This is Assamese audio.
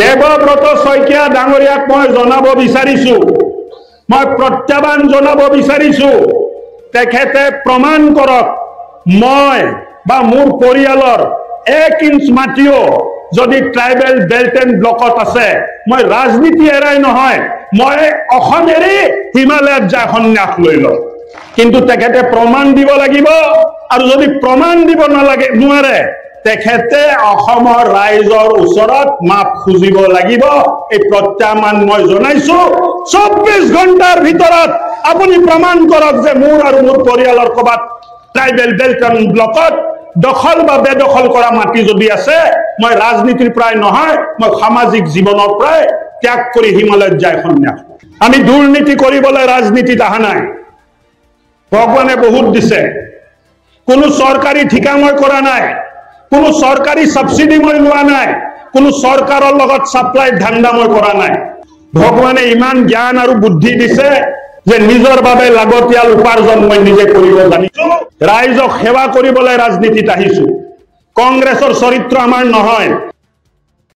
দেৱব্ৰত শইকীয়া ডাঙৰীয়াক মই জনাব বিচাৰিছো, মই প্ৰত্যাহ্বান জনাব বিচাৰিছো, তেখেতে প্ৰমাণ কৰক মই বা মোৰ পৰিয়ালৰ 1 ইঞ্চ মাটিও যদি ট্ৰাইবেল বেল্ট এণ্ড ব্লকত আছে, মই ৰাজনীতি এৰাই নহয়, মই অসম এৰি হিমালয়ত যাই সন্ন্যাস লৈ লম। কিন্তু তেখেতে প্ৰমাণ দিব লাগিব, আৰু যদি প্ৰমাণ দিব নালাগে নোৱাৰে, তেখেতে অসমৰ ৰাইজৰ ওচৰত মাফ খুজিব লাগিব। এই প্ৰত্যাহ্বান মই জনাইছো। 24 ঘণ্টাৰ ভিতৰত আপুনি প্ৰমাণ কৰক যে মোৰ আৰু মোৰ পৰিয়ালৰ ক'ৰবাত ট্ৰাইবেল বেল্ট এণ্ড ব্লকত দখল বা বেদখল কৰা মাটি যদি আছে, মই ৰাজনীতিৰ পৰাই নহয়, মই সামাজিক জীৱনৰ পৰাই ত্যাগ কৰি হিমালয়ত যাই সন্ন্যাস। আমি দুৰ্নীতি কৰিবলৈ ৰাজনীতিত অহা নাই। ভগৱানে বহুত দিছে, কোনো চৰকাৰী ঠিকা মই কৰা নাই, কোনো চৰকাৰী ছাবচিডি মই লোৱা নাই, কোনো চৰকাৰৰ লগত ছাপ্লাই ধান্দা মই কৰা নাই। ভগৱানে ইমান জ্ঞান আৰু বুদ্ধি দিছে যে নিজৰ বাবে লাগতিয়াল উপাৰ্জন মই নিজে কৰিব জানিছো। ৰাইজক সেৱা কৰিবলৈ ৰাজনীতিত আহিছো। কংগ্ৰেছৰ চৰিত্ৰ আমাৰ নহয়।